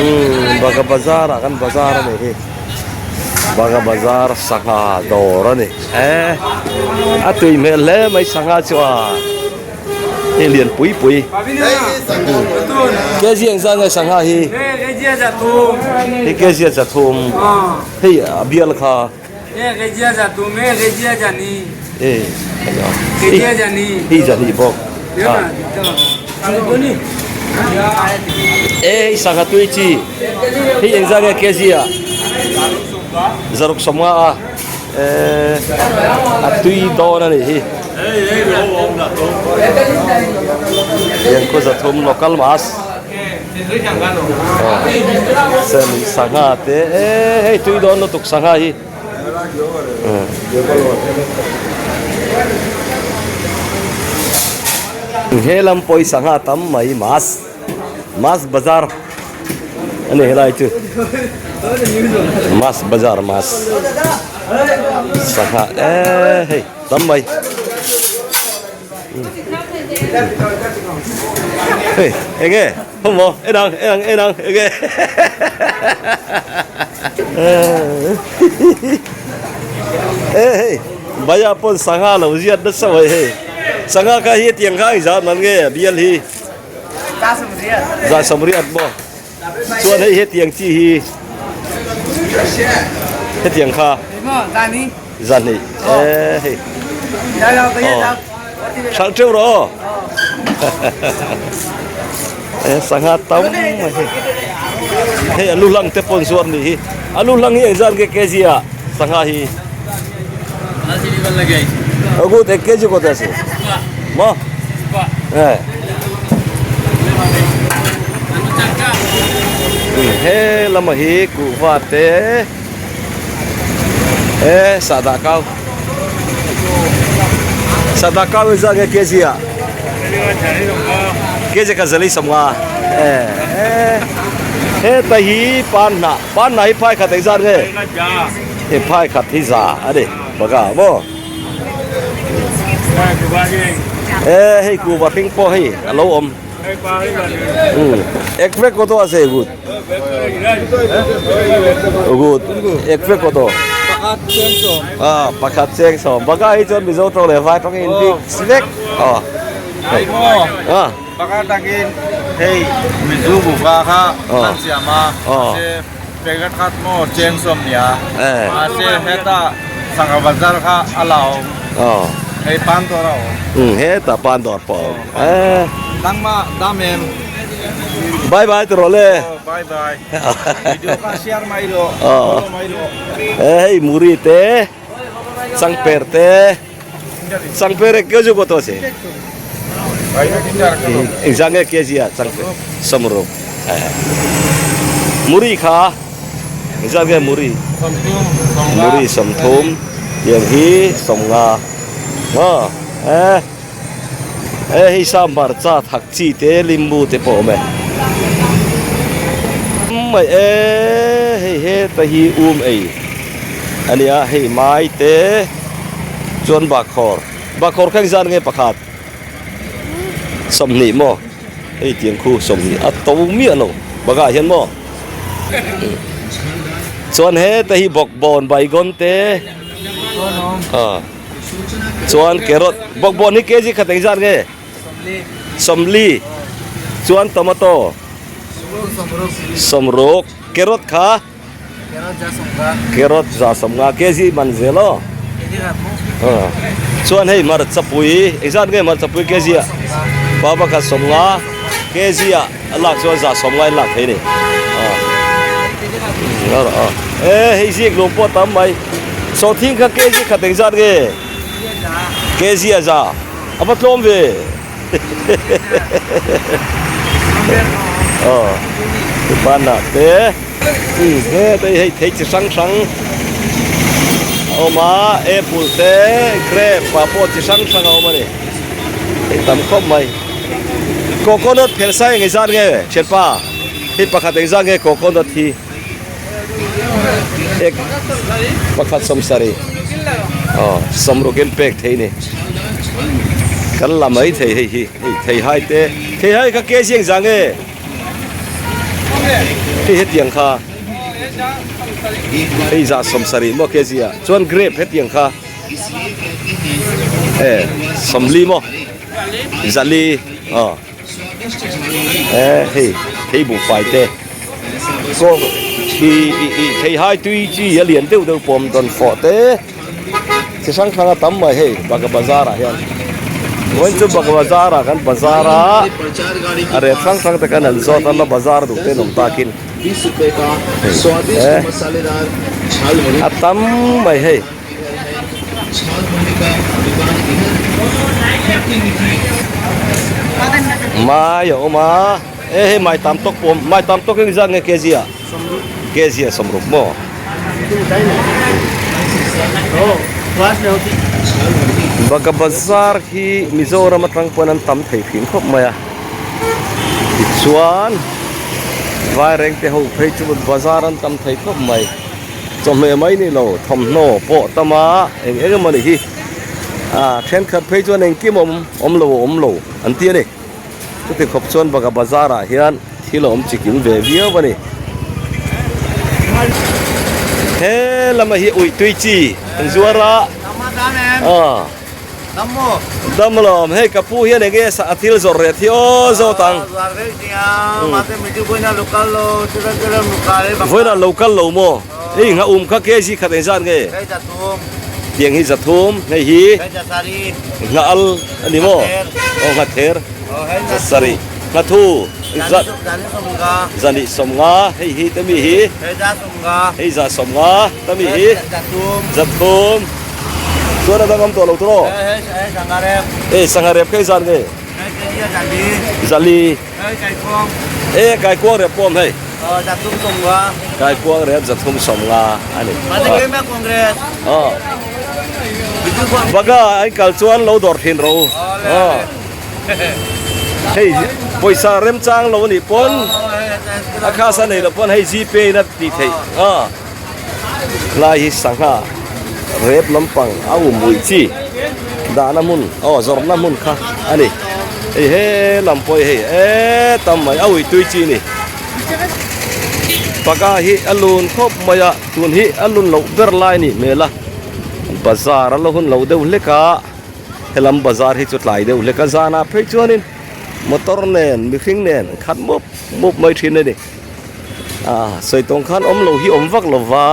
Umm Bagha bazar ah kan bazar a nih hi Bagha bazar sangha dawr a ni e a tui hmel hle mai sangha chu a hei lian pui pui kg engzah nge sangha hi hei kg a zathum hei a bial kha. Hei zahnih bawk e hei sangha tui chi hei engzah nge kg ah zaruk sawmnga a eh a tui dawn a nih hi Liankhawzathum local mas. Sen sangha te e hei tui dawn lutuk sangha hi he lam pawh hi sangha tam mai mas mas bazar a ni helai chu mas bazar mas sangha e hei tam mai. Hei enge hawmaw en ang en ang en ang enge e hei baya pawn sangha lo ziat nasa mai hei sangha kha hi tiang kha engzah man nge a bial hi za sawmriat maw chuan hei hetiang chi hi hetiang kha Zahnih e hei aw hralh teuh rawh aw e sangha tam mai hei hei alu hlang te pawn zuar nih hi alu hlang hi engzat nge kg ah sangha hi agut ek kg kawt ase maw e he lama hi kuhva te. E sahdah kau sahdah kau hi zat nge kg ah kg kha zali sawmnga e heta hi pan hnah pan hnah hi phai khat engzat nge he phai khat hi za a ni baka maw e hei kuhva hring pawh hei a lo awm. এক প্লেট কত আছে এগুত এগুত এক plate কত pakhat cheng sawm baka hi chuan mizo tawng leh vai tawng in bik si vek aw hei baka takin hei mizo buka kha an siam a mahse packet khat maw cheng sawm nia mahse heta sangha bazar kha a la awm hei pan dawr a awm heta pan dawr pawh a awm. Eh. Nangmah dam em? Bye bye tawh rawh le. Oh, bye bye. Video kha share mai rawh. Follow mai rawh. Eh hei muri te changper te changper e kg ko to se. Engzah nge kg a changper samruk. Muri kha engzah nge muri? Muri sawmthum tiang hi sawmnga. Eh. He hei sa hmarcha thak chi te limbu te pawh a awm e mai e hei heta hi um ei a nia hei mai te chuan bakhawr bakhawr kha engzat nge pakhat 20 maw hei tiang khu 20 a to miah lo bakah hian maw chuan heta hi bawkbawn baigon te ah. Chuan carrot bawkbawn hi kg khat engzat nge? 40 Chuan tomato? 60 Carrot kha? Carrot za sawmnga kg man zel aw. Chuan hei hmarcha pui engzat nge hmarcha pui kg ah? Pa pakhat sawmnga kg ah a lak chuan za sawmnga in lak thei a ni. E hei zik lung pawh tam mai. Sawhthing kha kg khat engzat nge? Kg a za. A va tlawm ve. Aw. Banah te. He hei thei chi hrang hrang a awm a, apple te, grape ah pawh chi hrang hrang a awm a ni. Hei tam khawp mai. Coconut phelsa eng engzat nge thianpa? Hei pakhat engzat nge coconut hi? Ek pakhat sawmsarih aw sawmrukin pek thei ni kan la mai thei hei hi hei theihai te theihai kha kg engzah nge Hei hetiang kha hei 170 maw kg ah chuan grape hetiang kha e 40 maw 400 aw e hei thei buhfai te kaw i i theihai tui chi a lian deuh deuh pawm dawn fawh te. Chi hrang hrang a tam mai hei Baga Bazar ah hian vawiin chu Baga Bazar ah kan bazar a a rep hrang hrang te khan an zawt a la bazar duh te an awm takin hei a tam mai hei. Mai a awm a e hei mai tam tawk pawh mai tam tawk engzat nge kg ah kg ah 60 maw. Baga bazar hi Mizoram atang pawn an tam thei thin khawp mai a tichuan Vaireng te ho phei chu bazar an tam thei khawp mai chawhmeh mai ni lo thawmhnaw pawh tam a eng eng emaw ni hi ah thenkhat phei chuan engkim awm awm lo a awm lo an ti a ni chuti khawp chuan Baga bazar ah hian. Thil a awm chikim ve viau a ni. He lama hi uih tui chi an zuar a. Dam alawm hei ka pu hian enge a thil zawrh reh thi aw zawt ang. Vawiinah local lo maw? Hei ngha um kha kg khat engzat nge? Tiang hi 300 hei hi ngha al a ni maw? Aw ngha ther 7. Hlathu zat zani 50 hei hi te mi hi hei za 50 te mi hi 300 chuan a dang awm tawh lo tawh e sangha rep kha i zan nge zali e kaikuang rep pawh awm hei kaikuang rep 350 a ni baga an kal chuan lo dawr thin rawh u. Hei pawisa remchang lo anih pawn a khas a nei loh pawn hei gpay in a tih theih a lai hi sangha rep lampang a um uih chi dahna hmun aw zawrhna hmun kha a ni hei he lam pawh hi hei e tam mai a uih tui chi a ni paka hi a lun khawp mai a tun hi a lun loh ber lai a nih hmel a bazar a la hun lo deuh hlek a. Helam bazar hi chu tlai deuh hlek a zanah phei chuanin motor nen mihring nen khat mup mup mai thin a ni ah sawi tawng khan awm lo hi awm vak lo va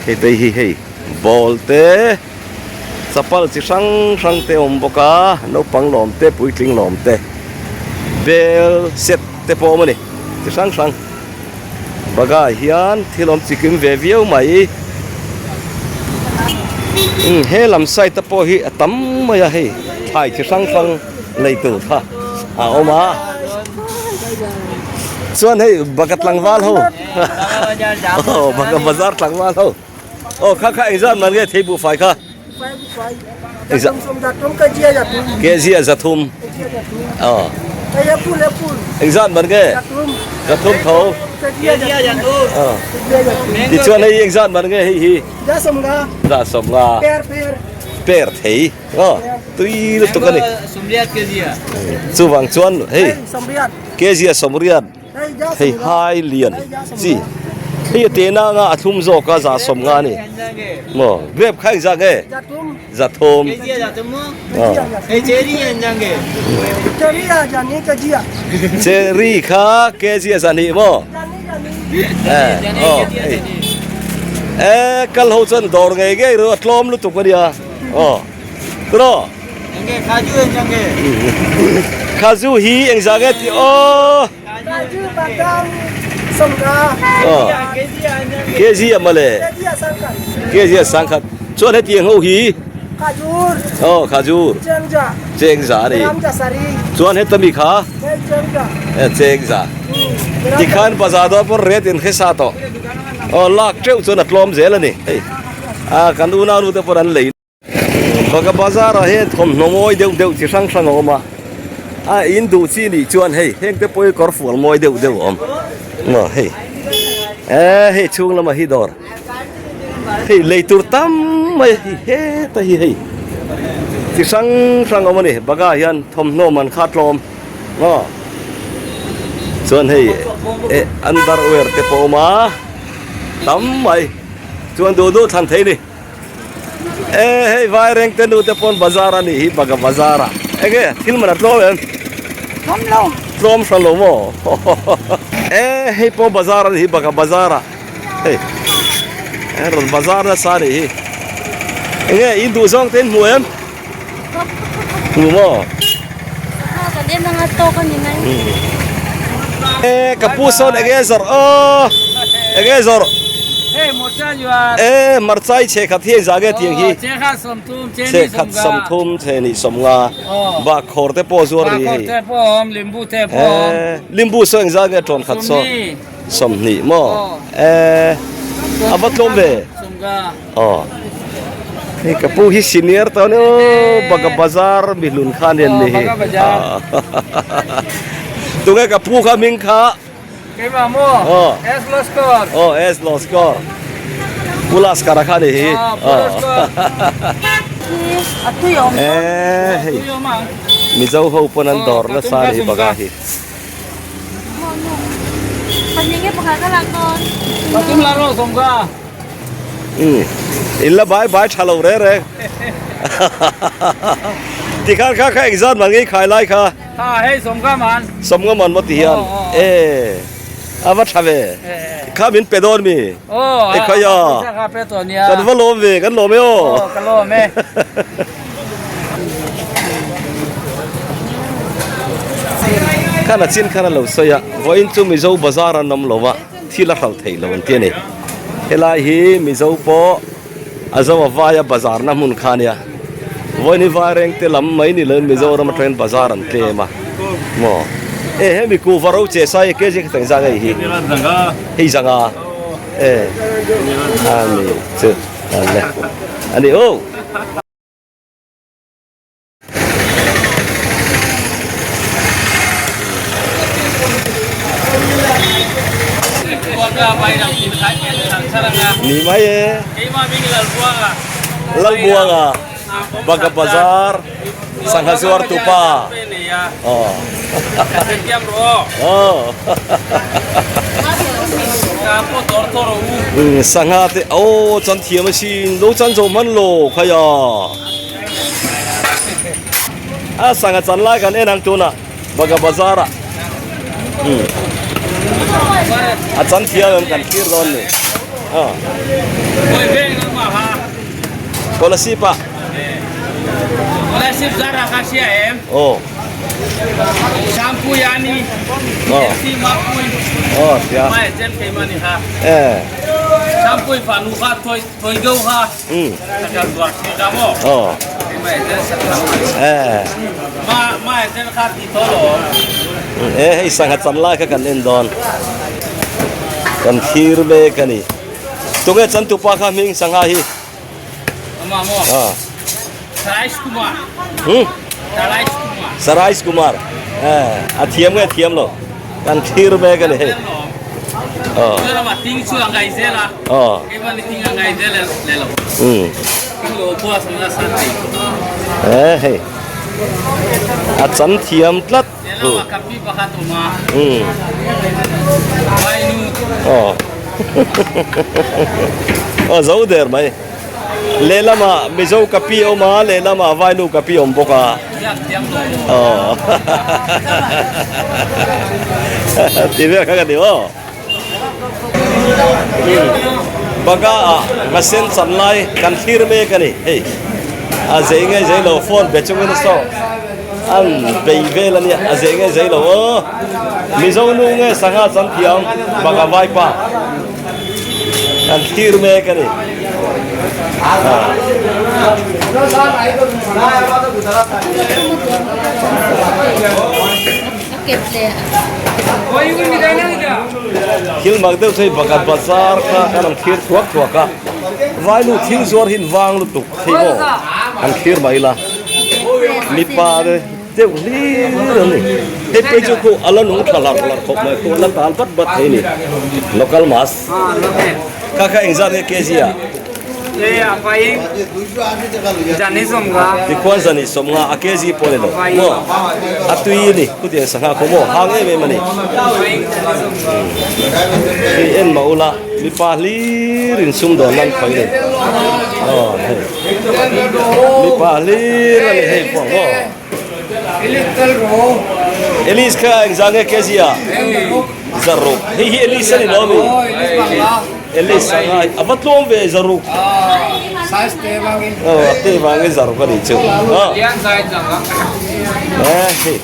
hei te hi hei ball te chapal chi hrang hrang te awm bawk a naupang lawm te puitling lawm te bel set te pawh awm a ni chi hrang hrang. Bagah hian thil awm chikim ve viau mai. Umm he lam side te pawh hi a tam mai a hei thlai chi hrang hrang lei tur kha a awm a. Chuan hei Baga tlangval ho aw Baga bazar tlangval ho aw kha kha engzat man nge thei buhfai kha engzat kg a 300 aw engzat man nge 300 tho aw tichuan hei engzat man nge hei hi 150 per thei aw tui lutuk a ni chuvang chuan hei kg a 80 Hei hai lian chi hei a tehna anga a thlum zawk a 150 a ni maw grape kha engzah nge 300 cherry kha kg a 200 maw aw hei e kal ho chuan dawr ngei ngei ru a tlawm lutuk a nia aw tawh. Khazu hi engzah nge tih aw. Kg a mawle. Kg a sangkhat. Chuan hetiang ho hi. Aw khajur. Chengza a ni. Chuan heta mi kha. Chengza. Tikhan bazar dawn pawn rate in hre sa tawh. Aw lak teuh chuan a tlawm zel a ni. Hei a kan unau te pawn an lei. Baga bazar ah hian thawmhnaw mawi deuh deuh chi hrang hrang a awm a a in duh chi nih chuan hei heng te pawh hi kawr fual mawi deuh deuh a awm maw hei eh hei chhung lamah hi dawr hei lei tur tam mai a hei heta hi hei chi hrang hrang a awm a ni baga ah hian thawmhnaw man kha tlawm maw. Chuan hei eh underwear te pawh a awm a tam mai chuan duh duh thlan thei a ni. Eh hei vaireng te nu te pawn bazar a nih hi baga bazar ah enge thil man a tlawm em? Tlawm lo. Tlawm hran lo maw? Eh hei pawh bazar a nih hi baga bazar ah hei eh rawn bazar nasa a nih hi enge in duh zawng te in hmu em? Hmu maw? Kan en anga tawk a ni mai. Eh ka pu sawn enge zawrh aw enge zawrh. Hei marchai yuan. Eh marchai chhe khat hi engzah nge tiang hi. Che khat 30 che Che khat 30 che ni 50. Bak khawr te pawh zuar ni hei. Bak khawr te pawh awm limbu te pawh awm. Eh limbu saw engzah nge tawn khat saw. 20 maw. Eh a va tlawm ve. 50. Aw hei ka pu hi senior tawh ani aw baga bazar mihlun kha anian ni hi tunge ka pu kha hming kha keimah maw S Laskar aw S Laskar pu Laskar a kha ni hi eh hei mizo ho pawn an dawr nasa a ni baga hi. In la bai bai tha lo reng reng tikhan kha kha engzat man ngei khai lai kha ha hei sawmnga man sawmnga man maw ti hian e a va tha ve kha min pe dawn mi e khawi a kan va lawm ve kan lawm e aw ka lawm e khan a chin khan a lo sawi a vawiin chu Mizo bazar an awm lo va. Thil a hralh theih lo an ti a ni. Helai hi Mizo pawh a zo a vaia bazar na hmun kha a nia. Vawiin hi Vaireng te lam mai ni loin Mizoram atangin bazar an tlem a maw. E hemi kuhva ro che sai kg kha teng zang hei hi. Hei zanga e a ni chu a ni aw. Ni mai e. Lalbuanga Baga Bazar Sangha zuar tupa. Aw. Aw. Sangha te aw chan thiam asin lo chan zo hman lo khai a. A sangha chan lai kan en ang tunah Baga Bazar ah a chan thiam em kan thlir dawn ni Kolasib ah Kolasib zara kha hria em aw Shampoo yani MC Mapui aw hria mai chen keimah ni kha eh Shampoo fanu kha thoi thoi go kha E hei sangha chan lai kha kan en dawn kan thlir mek a ni tunge chan tupa kha hming sangha hi Sarais Kumar a thiam nge thiam lo kan thlir mek a ni hei Aw hei a chan thiam tlat aw aw zo der mai lehlamah mizo kapi a awm a lehlamah vainu kapi a awm bawk a aw tih vel kha ka ni aw. Baga ah ngasen chan lai kan thlir mek a ni hei a zei nge zei lo phone be chungin a saw an bei vel a nia a zei nge zei lo aw Mizo nu nge sangha chan thiam baga vaipa kan thlir mek a ni. Thil mak deuh chu hei Bagan bazar kha kan rawn thlir thuak thuak a, vainu thil zuar hi an vang lutuk thei maw an thlir mai la, mipa te deuh hlir an ni, hei phei chu khu a la nung tha larh larh khawp mai khu a la tal bat bat thei a ni, local mas kha kha engzat nge kg ah? Tikhuan zan ih sawmnga a kg pawh a ni lo maw? A tui a ni khutiang sangha khaw maw hang em em a ni. Hei en mah ula mipa hlir in sumdawn nan khawi a ni. Aw hei mipa hlir a ni hei pawh maw? Elis kha engzah nge kg ah? Zaruk. Hei hi Elis a ni lo mi? Elis a ngai. A va tlawm ve zaruk. Aw a te vangin zaruk a nih chu. Hei.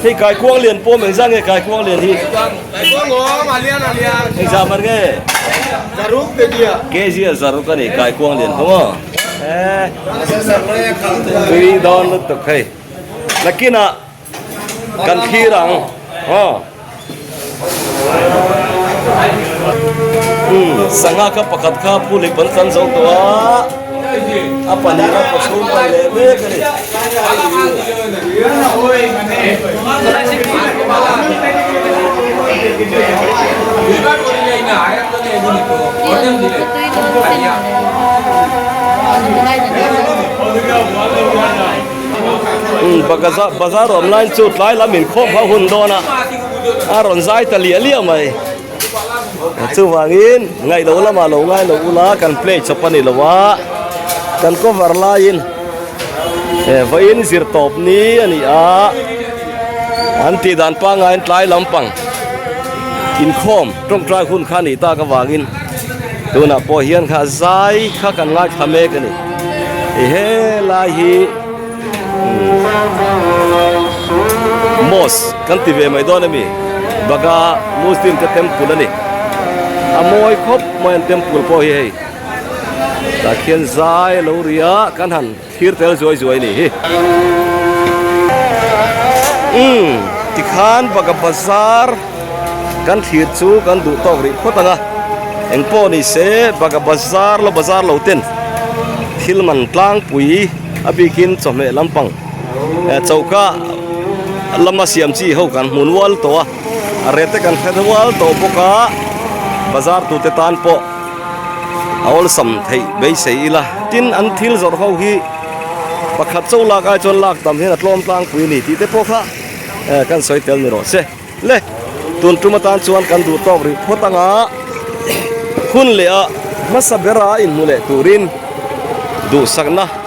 Hei kaikuang lian pawm engzah nge kaikuang lian hi? Engzah man nge? Kg ah zaruk a ni kaikuang lian pawm aw. Tui dawn lutuk hei. Nakinah Kan thlir ang aw. Umm sangha kha pakhat kha pu leh ban tlan zo tawh a, a pahnihna pathum pan leh mek a ni. Bazar awm laiin chu tlai lam inkhawm kha a hun dawn a, a rawn zai ta liah liah mai. Chuvangin ngaih loh lamah lo ngai lo ula kan play chawp a ni lo a, kan cover laiin vawiin zir tawp ni a ni a, an tih dan pangaiin tlai lampang inkhawm tawngtai hun kha a nih tak avangin tunah pawh hian kha zai kha kan ngaithla mek a ni. Helai hi Mosque kan ti ve mai dawn a mi Baga Muslim te temple a ni a mawi khawp mai an temple pawh hi hei tah khian zai a lo ri a kan han thlir tel zuai zuai a nih hi umm tikhan Baga bazar kan thlir chu kan duh tawk rih phawt ang a engpawh ni se Baga bazar la bazar lo ten thil man tlangpui a bikin chawhmeh lampang eh choka lama siam chi ho kan hmu nual tawh a a rate kan hre nual tawh bawk a bazar tute tan pawh a awlsam theih beisei ila tin an thil zawrh ho hi pakhat chaw lak ai chuan lak tam hian a tlawm tlangpui a ni tih te pawh kha eh kan sawi tel ni rawh se le tun tum atan chuan kan duh tawk rih phawt anga hun leh a hmasa bera inhmu leh turin duhsakna.